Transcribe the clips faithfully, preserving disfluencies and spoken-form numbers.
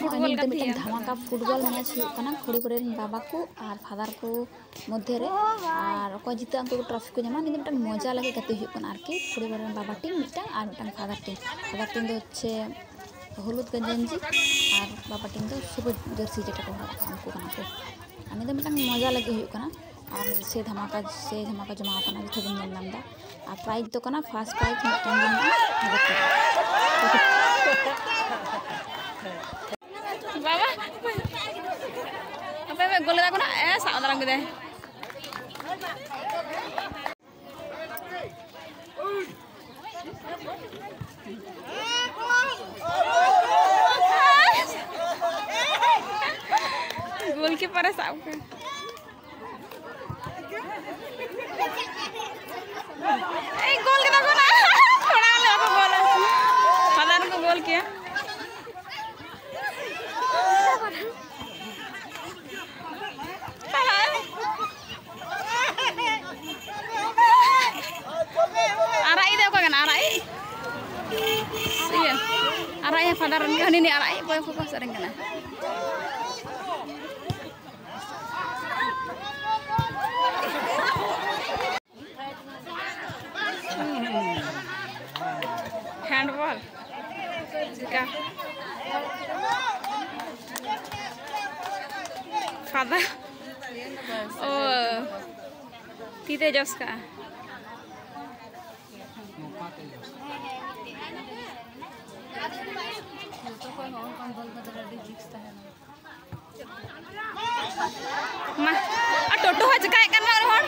ᱱᱚᱜᱼᱚᱭ ᱱᱤᱛ ᱫᱚ ᱢᱤᱫᱴᱟᱝ ᱫᱷᱟᱢᱟᱠᱟ ᱯᱷᱩᱴᱵᱚᱞ ᱢᱮᱪ ᱦᱩᱭᱩᱜ ᱠᱟᱱᱟ ᱠᱷᱩᱲᱤ ᱠᱚᱨᱮᱱ ᱵᱟᱵᱟ ᱠᱚ ᱟᱨ ᱯᱷᱟᱫᱟᱨ ᱠᱚ ᱢᱚᱫᱽᱫᱷᱮ ᱨᱮ᱾ ᱟᱨ ᱚᱠᱚᱭ ᱡᱤᱛᱟᱹᱜᱼᱟ ᱩᱱᱠᱩ ᱠᱚ ᱴᱨᱚᱯᱷᱤ ᱠᱚ ᱧᱟᱢᱟ᱾ ᱱᱤᱭᱟᱹ ᱫᱚ ᱢᱤᱫᱴᱟᱝ ᱢᱚᱡᱟ ᱞᱟᱹᱜᱤᱫ ᱜᱟᱛᱮ ᱦᱩᱭᱩᱜ ᱠᱟᱱᱟ ᱟᱨᱠᱤ᱾ ᱠᱷᱩᱲᱤ ᱠᱚᱨᱮᱱ ᱵᱟᱵᱟ ᱴᱤᱢ ᱢᱤᱫᱴᱟᱝ ᱟᱨ ᱢᱤᱫᱴᱟᱝ ᱯᱷᱟᱫᱟᱨ ᱴᱤᱢ᱾ ᱯᱷᱟᱫᱟᱨ ᱴᱤᱢ ᱫᱚ ᱦᱚᱪᱪᱷᱮ ᱦᱚᱞᱩᱫ ᱜᱮᱧᱡᱤ ᱟᱨ ᱵᱟᱵᱟ ᱴᱤᱢ ᱫᱚ ᱥᱩᱵᱟᱹ ᱡᱟᱹᱨᱥᱤ ᱡᱮᱴᱟ ᱠᱚ ᱦᱚᱨᱚᱜ ᱠᱟᱜᱼᱟ, ᱩᱱᱠᱩ ᱠᱟᱱᱟ ᱠᱚ᱾ ᱟᱨ ᱱᱤᱭᱟᱹ ᱫᱚ ᱢᱤᱫᱴᱟᱝ ᱢᱚᱡᱟ ᱞᱟᱹᱜᱤᱫ ᱦᱩᱭᱩᱜ ᱠᱟᱱᱟ᱾ ᱟᱨ ᱥᱮ ᱫᱷᱟᱢᱟᱠᱟ, ᱥᱮ ᱫᱷᱟᱢᱟᱠᱟ ᱡᱚᱢᱟᱣ ᱠᱟᱱᱟ, ᱡᱚᱛᱚ ᱵᱚᱱ ᱧᱮᱞ ᱧᱟᱢ ᱮᱫᱟ᱾ ᱟᱨ ᱯᱨᱟᱭᱤᱡᱽ ᱫᱚ ᱠᱟᱱᱟ, ᱯᱷᱟᱥᱴ ᱯᱨᱟᱭᱤᱡᱽ ᱢᱤᱫᱴᱟᱝ ᱜᱮ ᱢᱮᱱᱟᱜᱼᱟ, ᱦᱟᱡᱟᱨ ᱴᱟᱠᱟ᱾ ᱵᱟᱵᱟ, ᱦᱟᱯᱮ ᱦᱟᱯᱮ, ᱜᱳᱞ ᱠᱮᱫᱟ ᱠᱚ ᱱᱟᱜ᱾ ᱮ, ᱥᱟᱵ ᱫᱟᱨᱟᱢ ᱠᱮᱫᱟᱭ᱾ ᱜᱳᱞᱠᱤᱯᱟᱨᱮ ᱥᱟᱵ ᱠᱟᱫᱟ᱾ ᱮᱭ, ᱜᱳᱞ ᱠᱮᱫᱟ ᱠᱚ ᱱᱟᱜ᱾ ᱛᱷᱚᱲᱟ ᱦᱚᱞᱮ ᱵᱟᱠᱚ ᱜᱳᱞᱟ᱾ ᱯᱷᱟᱫᱟᱨ ᱠᱚ ᱜᱳᱞ ᱠᱮᱭᱟ᱾ ᱟᱨᱟᱜ ᱤᱡ ᱫᱚ ᱚᱠᱚᱭ ᱠᱟᱱᱟ? ᱟᱨᱟᱜ ᱤᱡ? ᱤᱭᱟᱹ, ᱟᱨᱟᱜ ᱤᱡ ᱯᱷᱟᱫᱟᱨ ᱨᱮᱱ ᱜᱮ, ᱦᱟᱹᱱᱤ ᱱᱤ ᱟᱨᱟᱜ ᱤᱡ ᱚᱠᱚᱭ ᱠᱚ ᱥᱮᱨᱮᱧ ᱠᱟᱱᱟ᱾ ᱦᱮᱱᱰᱵᱚᱞ ᱪᱮᱠᱟ? ᱯᱷᱟᱫᱟ᱾ ᱚ, ᱛᱤ ᱛᱮ ᱡᱚᱥ ᱠᱟᱜᱼᱟ᱾ ᱡᱚᱛᱚ ᱠᱷᱚᱱ ᱦᱚᱸ ᱚᱱᱠᱟᱱ ᱵᱚᱞ ᱠᱚᱫᱚ ᱟᱹᱰᱤ ᱨᱤᱠᱥ ᱛᱟᱦᱮᱱᱟ᱾ ᱢᱟ, ᱟᱨ ᱴᱳᱴᱳ ᱦᱚᱸ ᱪᱮᱠᱟᱭᱮᱫ ᱠᱟᱱ ᱱᱚᱰᱮ ᱦᱚᱲ?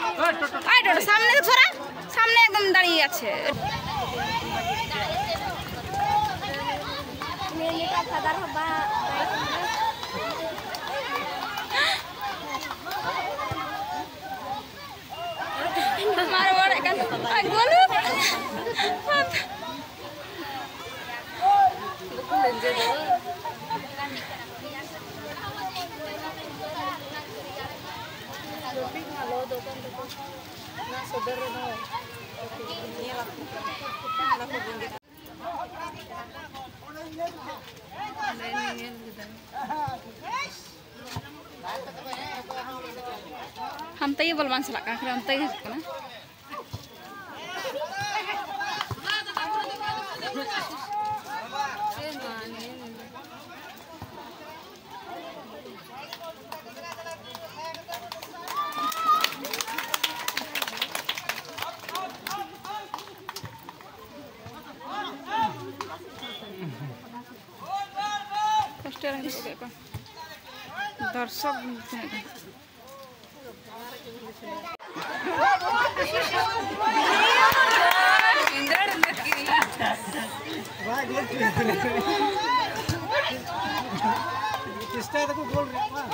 ᱟᱭ ᱴᱳᱴᱳ, ᱥᱟᱢᱱᱮ ᱫᱚ ᱥᱚᱨᱟ, ᱥᱟᱢᱱᱮ ᱮᱠᱫᱚᱢ ᱫᱟᱸᱲᱮ ᱟᱪᱷᱮ᱾ ᱱᱤᱭᱟᱹ ᱱᱮᱛᱟᱨ ᱯᱷᱟᱫᱟᱨ ᱦᱚᱸ ᱵᱟ-, ᱢᱟ ᱨᱚᱲᱮᱫ ᱠᱟᱱ ᱫᱚ᱾ ᱟᱨ ᱜᱳᱞ᱾ ᱦᱟᱱᱛᱮ ᱜᱮ ᱵᱚᱞ ᱵᱟᱝ ᱪᱟᱞᱟᱜ ᱠᱟᱱᱟ, ᱠᱷᱟᱹᱞᱤ ᱚᱱᱛᱮ ᱜᱮ ᱦᱤᱡᱩᱜ ᱠᱟᱱᱟ᱾ ᱦᱳᱥᱴᱮᱞ ᱨᱮ ᱦᱚᱸ ᱠᱚ ᱩᱫᱩᱜ ᱮᱫ ᱠᱚᱣᱟ᱾ ᱫᱚᱨᱥᱚᱠ ᱛᱤᱱᱟᱹᱜ ᱜᱟᱱ᱾ ᱪᱮᱥᱴᱟᱭ ᱫᱟᱠᱚ ᱜᱳᱞ ᱨᱮᱭᱟᱜ ᱵᱟᱝ᱾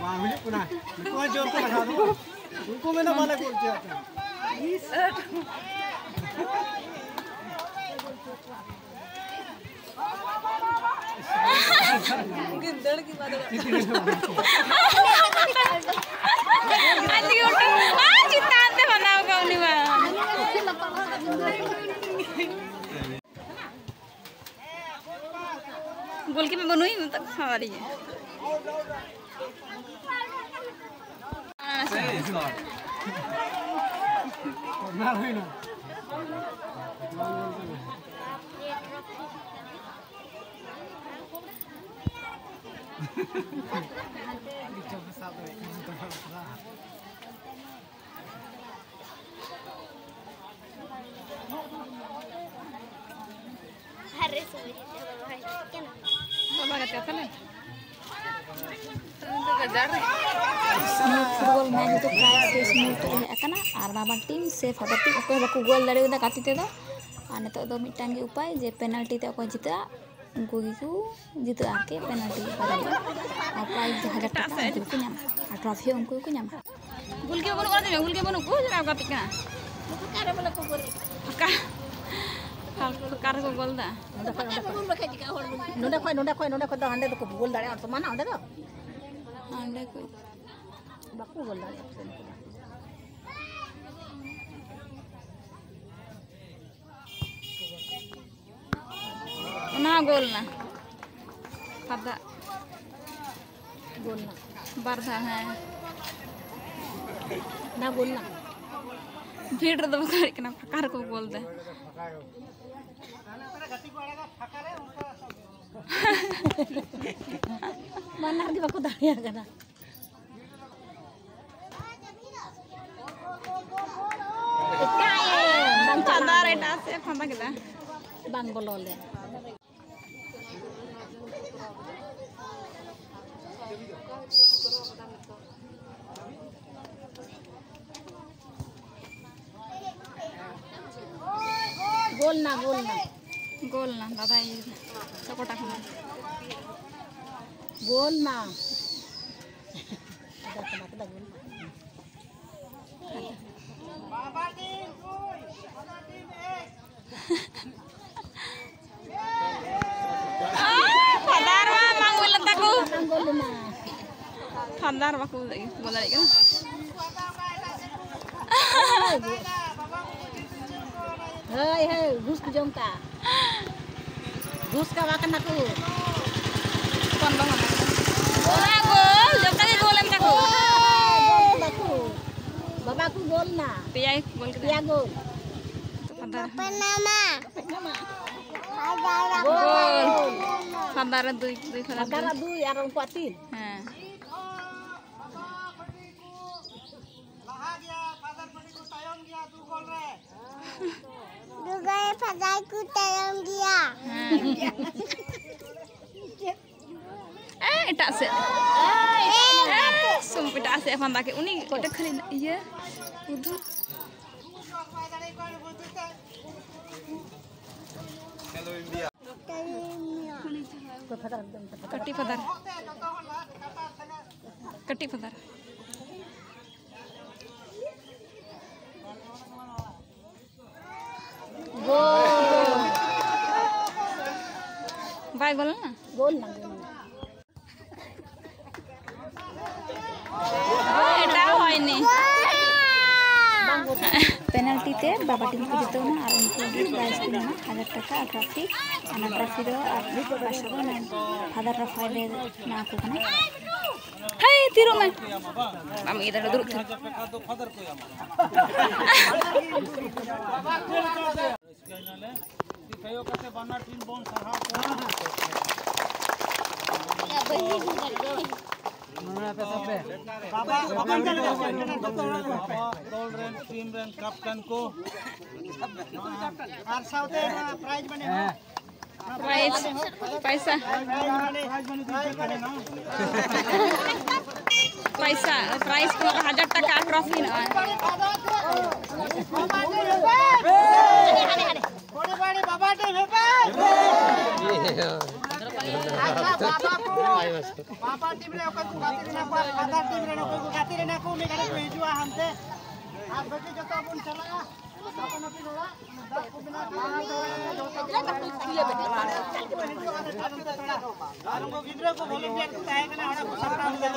ᱵᱟᱝ ᱦᱩᱭᱩᱜ ᱠᱟᱱᱟ᱾ ᱱᱩᱠᱩ ᱦᱚᱸ ᱡᱳᱨ ᱠᱚ ᱞᱟᱜᱟᱣ ᱫᱟ᱾ ᱩᱱᱠᱩ ᱢᱮᱱᱟ ᱵᱟᱞᱮ ᱜᱳᱞ ᱦᱚᱪᱚᱭᱟ᱾ ᱟᱹᱰᱤ ᱩᱰᱩᱠ, ᱟᱨ ᱪᱮᱛᱟᱱ ᱛᱮ ᱵᱟᱱᱟᱣ ᱠᱟᱜ ᱩᱱᱤ ᱢᱟ᱾ ᱜᱳᱞᱠᱤᱯᱟᱨ ᱵᱟᱹᱱᱩᱭ ᱢᱮᱛᱟᱜ ᱠᱚ ᱥᱟᱶᱟᱨᱤᱭᱟᱹ᱾ ᱵᱟᱵᱟ ᱜᱟᱛᱮ ᱛᱟᱞᱮ᱾ ᱱᱤᱛ ᱯᱷᱩᱴᱵᱚᱞ ᱢᱮᱪ ᱫᱚ ᱯᱨᱟᱭ ᱥᱮᱥ ᱢᱩᱦᱩᱨᱛᱚ ᱨᱮ ᱦᱮᱡ ᱟᱠᱟᱱᱟ ᱟᱨ ᱵᱟᱱᱟᱨ ᱴᱤᱢ ᱥᱮᱯᱷ ᱟᱠᱟᱫᱟ, ᱚᱠᱚᱭ ᱦᱚᱸ ᱵᱟᱠᱚ ᱜᱳᱞ ᱫᱟᱲᱮᱭᱟᱫᱟ ᱜᱟᱛᱮ ᱛᱮᱫᱚ᱾ ᱟᱨ ᱱᱤᱛᱚᱜ ᱫᱚ ᱢᱤᱫᱴᱟᱝ ᱜᱮ ᱩᱯᱟᱭ ᱡᱮ ᱯᱮᱱᱟᱞᱴᱤ ᱛᱮ ᱚᱠᱚᱭ ᱡᱤᱛᱟᱹᱜᱼᱟ ᱩᱱᱠᱩ ᱜᱮᱠᱚ ᱡᱤᱛᱟᱹᱜᱼᱟ ᱟᱨᱠᱤ, ᱯᱮᱱᱟᱞᱴᱤ ᱠᱚ ᱫᱟᱲᱮᱭᱟᱜᱼᱟ᱾ ᱟᱨ ᱯᱨᱟᱭᱤᱡᱽ ᱡᱟᱦᱟᱸ ᱦᱟᱡᱟᱨ ᱴᱟᱠᱟ ᱩᱱᱠᱩ ᱜᱮᱠᱚ ᱧᱟᱢᱟ ᱟᱨ ᱴᱨᱚᱯᱷᱤ ᱦᱚᱸ ᱩᱱᱠᱩ ᱜᱮᱠᱚ ᱧᱟᱢᱟ᱾ ᱜᱳᱞ ᱜᱮ ᱵᱟᱹᱱᱩᱜ ᱠᱚᱣᱟ, ᱜᱳᱞ ᱜᱮ ᱵᱟᱹᱱᱩᱜ ᱠᱚᱣᱟ, ᱪᱮᱫᱟᱜ ᱠᱚ ᱜᱟᱛᱮᱜ ᱠᱟᱱᱟ? ᱯᱷᱟᱸᱠᱟ, ᱯᱷᱟᱸᱠᱟ ᱨᱮᱠᱚ ᱜᱳᱞ ᱫᱟ᱾ ᱱᱚᱸᱰᱮ ᱠᱷᱚᱡ, ᱱᱚᱸᱰᱮ ᱠᱷᱚᱡ, ᱱᱚᱸᱰᱮ ᱠᱷᱚᱡ, ᱱᱚᱸᱰᱮ ᱠᱷᱚᱡ ᱫᱚ ᱦᱟᱸᱰᱮ ᱫᱚᱠᱚ ᱜᱳᱞ ᱫᱟᱲᱮᱭᱟᱜᱼᱟ, ᱥᱚᱢᱟᱱᱟ ᱚᱸᱰᱮ ᱫᱚ᱾ ᱦᱟᱸᱰᱮ ᱠᱷᱚᱡ᱾ ᱵᱟᱠᱚ ᱜᱳᱞ ᱫᱟᱲᱮᱭᱟᱜᱼᱟ ᱯᱟᱥᱮᱡ ᱱᱩᱠᱩ ᱫᱚ᱾ ᱚᱱᱟ ᱦᱚᱸ ᱜᱳᱞ ᱱᱟ᱾ ᱯᱷᱟᱫᱟ᱾ ᱜᱳᱞ ᱱᱟ᱾ ᱵᱟᱨ ᱫᱷᱟᱣ, ᱦᱮᱸ᱾ ᱚᱱᱟ ᱜᱳᱞ ᱱᱟ᱾ ᱵᱷᱤᱲ ᱨᱮᱫᱚ ᱵᱟᱠᱚ ᱫᱟᱲᱮᱭᱟᱜ ᱠᱟᱱᱟ, ᱯᱷᱟᱸᱠᱟ ᱨᱮᱠᱚ ᱜᱳᱞ ᱫᱟ᱾ ᱵᱟᱱᱟᱨ ᱜᱮ ᱵᱟᱠᱚ ᱫᱟᱲᱮᱭᱟᱜ ᱠᱟᱱᱟ᱾ ᱮᱴᱟᱜ ᱮ, ᱵᱟᱝ ᱪᱟᱞᱟᱣ ᱯᱷᱟᱫᱟ ᱨᱮ ᱞᱮᱱᱟ᱾ ᱮᱴᱟᱜ ᱥᱮᱫ ᱮ ᱯᱷᱟᱫᱟ ᱠᱮᱫᱟ᱾ ᱵᱟᱝ ᱵᱚᱞᱚ ᱞᱮᱱ᱾ ᱜᱳᱞ ᱱᱟ, ᱜᱳᱞ ᱱᱟ᱾ ᱜᱳᱞ ᱱᱟ, ᱫᱟᱫᱟᱭ ᱤᱭᱟᱹ ᱪᱚᱠᱚᱴᱟ ᱠᱷᱚᱱᱟᱜ᱾ ᱜᱳᱞ ᱱᱟ᱾ ᱵᱟᱵᱟ ᱴᱤᱢ ᱫᱩᱭ, ᱵᱟᱵᱟ ᱴᱤᱢ ᱮᱠ᱾ ᱟᱭ, ᱯᱷᱟᱫᱟᱨ ᱢᱟ ᱵᱟᱝ ᱵᱚᱞᱚᱱ ᱛᱟᱠᱚ᱾ ᱯᱷᱟᱫᱟᱨ ᱵᱟᱠᱚ ᱵᱚᱞᱚ ᱫᱟᱲᱮᱭᱟᱜ ᱠᱟᱱᱟ᱾ ᱦᱳᱭ, ᱦᱳᱭ, ᱜᱷᱩᱥ ᱠᱚ ᱡᱚᱢ ᱠᱟᱜᱼᱟ᱾ ᱜᱷᱩᱥ ᱠᱟᱣᱟ ᱠᱟᱱᱟ ᱠᱚ᱾ ᱚᱱᱟ ᱜᱳᱞ, ᱡᱚᱛᱚ ᱜᱮ ᱜᱳᱞ ᱮᱱ ᱛᱟᱠᱚ᱾ ᱜᱳᱞ ᱠᱮᱫᱟ ᱠᱚ᱾ ᱵᱟᱵᱟ ᱠᱚ ᱜᱳᱞ ᱱᱟ᱾ ᱯᱮᱭᱟᱭ ᱜᱳᱞ ᱠᱮᱫᱟ᱾ ᱯᱮᱭᱟ ᱜᱳᱞ᱾ ᱯᱷᱟᱫᱟᱨ᱾ ᱯᱟᱯᱟ ᱱᱟᱢᱟ᱾ ᱜᱳᱞ᱾ ᱯᱷᱟᱫᱟᱨ ᱨᱮ ᱫᱩᱭ, ᱫᱩᱭ ᱯᱷᱟᱫᱟᱨ ᱯᱷᱟᱫᱟᱨ ᱫᱩᱭ᱾ ᱨᱮ ᱫᱩᱭ ᱟᱨ ᱩᱱᱠᱩᱣᱟᱜ ᱛᱤᱱ᱾ ᱦᱮᱸ᱾ ᱞᱟᱦᱟ ᱜᱮᱭᱟ, ᱯᱷᱟᱫᱟᱨ ᱯᱟᱹᱴᱤ ᱠᱚ ᱛᱟᱭᱚᱢ ᱜᱮᱭᱟ ᱫᱩ ᱜᱳᱞ ᱨᱮ᱾ ᱫᱩ ᱜᱳᱞ ᱨᱮ ᱯᱷᱟᱫᱟᱨ ᱠᱚ ᱛᱟᱭᱚᱢ ᱜᱮᱭᱟ᱾ ᱦᱮᱸ᱾ ᱮ, ᱮᱴᱟᱜ ᱥᱮᱫ᱾ ᱮ, ᱥᱩᱢ, ᱮᱴᱟᱜ ᱥᱮᱫ ᱯᱷᱟᱸᱫᱟ ᱠᱮᱫ᱾ ᱩᱱᱤ ᱮᱴᱟᱜ ᱠᱷᱟᱹᱞᱤ ᱤᱭᱟᱹ, ᱩᱫᱩᱜ᱾ ᱠᱟᱹᱴᱤᱡ ᱯᱷᱟᱫᱟᱨ᱾ ᱠᱟᱹᱴᱤᱡ ᱯᱷᱟᱫᱟᱨ᱾ ᱜᱳᱞ᱾ ᱵᱟᱭ ᱜᱳᱞ ᱞᱮᱱᱟ? ᱜᱳᱞ ᱱᱟ, ᱜᱳᱞ ᱱᱟ᱾ ᱮᱴᱟᱜ ᱦᱚᱭᱱᱤ᱾ ᱵᱟᱝ ᱜᱳᱞ᱾ ᱯᱮᱱᱟᱞᱴᱤ ᱛᱮ ᱵᱟᱵᱟ ᱴᱤᱢ ᱠᱚ ᱡᱤᱛᱟᱹᱣ ᱮᱱᱟ ᱟᱨ ᱩᱱᱠᱩ ᱞᱟᱹᱜᱤᱫ ᱯᱨᱟᱭᱤᱡᱽ ᱠᱚ ᱧᱟᱢᱟ ᱦᱟᱡᱟᱨ ᱴᱟᱠᱟ ᱟᱨ ᱴᱨᱚᱯᱷᱤ᱾ ᱚᱱᱟ ᱴᱨᱚᱯᱷᱤ ᱫᱚ ᱟᱨ ᱯᱚᱭᱥᱟ ᱫᱚ ᱚᱱᱟ ᱯᱷᱟᱫᱟᱨ ᱨᱟᱯᱷᱟᱭᱮᱞ ᱮ ᱮᱢᱟ ᱠᱚ ᱠᱟᱱᱟ᱾ ᱦᱮᱭ, ᱛᱷᱤᱨᱚᱜ ᱢᱮ᱾ ᱵᱟᱢ ᱤᱭᱟᱹ ᱫᱟᱲᱮᱭᱟᱜᱼᱟ, ᱫᱩᱲᱩᱵ ᱛᱷᱤᱨ᱾ ᱛᱤ ᱛᱷᱟᱭᱚ ᱠᱟᱛᱮ ᱵᱟᱱᱟᱨ ᱴᱤᱢ ᱵᱚᱱ ᱥᱟᱨᱦᱟᱣ ᱠᱚᱣᱟ᱾ ᱵᱟᱵᱟ, ᱵᱟᱵᱟ ᱫᱚᱞ ᱨᱮᱱ ᱴᱤᱢ ᱨᱮᱱ ᱠᱮᱯᱴᱮᱱ ᱠᱚ᱾ ᱟᱨ ᱥᱟᱶᱛᱮ ᱱᱚᱣᱟ ᱯᱨᱟᱭᱤᱡᱽ ᱢᱟᱱᱮ ᱦᱚᱸ᱾ ᱯᱨᱟᱭᱤᱡᱽ, ᱯᱚᱭᱥᱟ᱾ ᱯᱨᱟᱭᱤᱡᱽ ᱢᱟᱱᱮ, ᱯᱨᱟᱭᱤᱡᱽ ᱢᱟᱱᱮ ᱫᱚ ᱪᱮᱫ ᱠᱟᱱᱟ? ᱯᱚᱭᱥᱟ, ᱯᱨᱟᱭᱤᱡᱽ ᱠᱚ ᱦᱟᱡᱟᱨ ᱴᱟᱠᱟ ᱴᱨᱚᱯᱷᱤ ᱱᱚᱜᱼᱚᱭ᱾ ᱵᱟᱵᱟ ᱴᱤᱢ ᱦᱮᱯᱮ! ᱟᱪᱪᱷᱟ, ᱵᱟᱵᱟ ᱠᱚ, ᱵᱟᱵᱟ ᱴᱤᱢ ᱨᱮ ᱚᱠᱚᱭ ᱠᱚ ᱜᱟᱛᱮ ᱞᱮᱱᱟ ᱠᱚ ᱟᱨ ᱯᱷᱟᱫᱟᱨ ᱴᱤᱢ ᱨᱮ ᱚᱠᱚᱭ ᱠᱚ ᱜᱟᱛᱮ ᱞᱮᱱᱟ ᱠᱚ, ᱢᱤᱫ ᱜᱷᱟᱹᱲᱤᱡ ᱠᱚ ᱦᱤᱡᱩᱜᱼᱟ ᱦᱟᱱᱛᱮ᱾ ᱟᱨ ᱵᱟᱹᱠᱤ ᱡᱚᱛᱚ ᱵᱚᱱ ᱪᱟᱞᱟᱜᱼᱟ ᱟᱯᱟᱱ ᱟᱹᱯᱤᱱ ᱚᱲᱟᱜ᱾ ᱫᱟᱜ ᱠᱚ ᱢᱮᱱᱟᱜᱼᱟ, ᱟᱨ ᱩᱱᱠᱩ ᱜᱤᱫᱽᱨᱟᱹ ᱠᱚ ᱵᱷᱚᱞᱮᱱᱴᱤᱭᱟᱨ ᱠᱚ ᱛᱟᱦᱮᱸ ᱠᱟᱱᱟ, ᱚᱱᱟ ᱠᱚ ᱥᱟᱯᱲᱟᱣ ᱞᱮᱫᱟ᱾